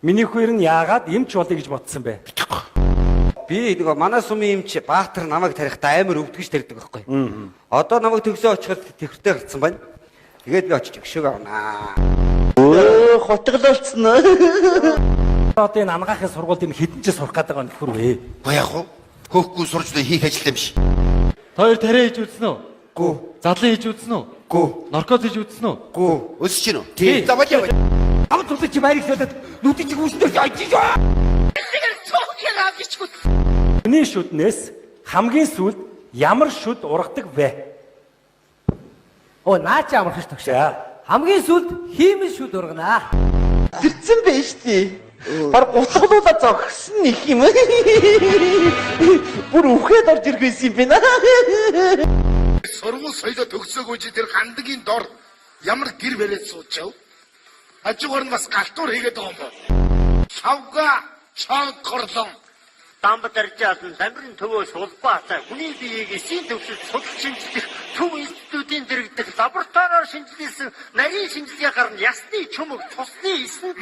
Миний хүү нь яагаад эмч болъё гэж бодсон бэ? Би нөгөө манай сумын эмч Баатар намайг тарихдаа амар өвдгөж тарьдаг байхгүй. Одоо намайг төгсөө очиход тэвхэртэй гарцсан байна. Тэгээд би очиж өгшөөг авнаа. Өө хотглолцсон. Одоо энэ ангаахын сургуульд энэ хэдэн жил сурах гэдэг нөхөр вэ? Ба яг уу хөөхгүй сурч хийх ажил юм биш. Та хоёр тариа хийж үзсэн үү? Гүү. Задлан хийж үзсэн үү? Гүү. Наркоз хийж үзсэн үү? Гүү. Өсөж гин үү? Тий. За болио. Ам зүтэ чи байрыг солиод нүдэн чи хүүснээр очиж. Хүний шүднээс хамгийн сүүлд ямар шүд ургадаг вэ? Оо наа чи амархан ш тогш. За. Хамгийн сүүлд хиймэл шүд урганаа. Тэрцэн байж тээ. Баг гутглуулаа зогсон их юм. Бүр үхээд орж ирэх байсан юм байна. Сургууль соёлоо төгсөөгүй чи тэр гандагийн дор ямар гэр бариад суучав? Хажуугаар нь бас галтуур хийгээд байгаа юм байна. Шавга чонкорлон Дамба даржаалан дамирын төвөөс улбаатай хүний биеийг эсийн төвшөлд судалж шинжлэх төв институтийн дэргэдэх лабораториор шинжилсэн нарийн шинжилгээ гарна ясны чөмөг цусны эсэн.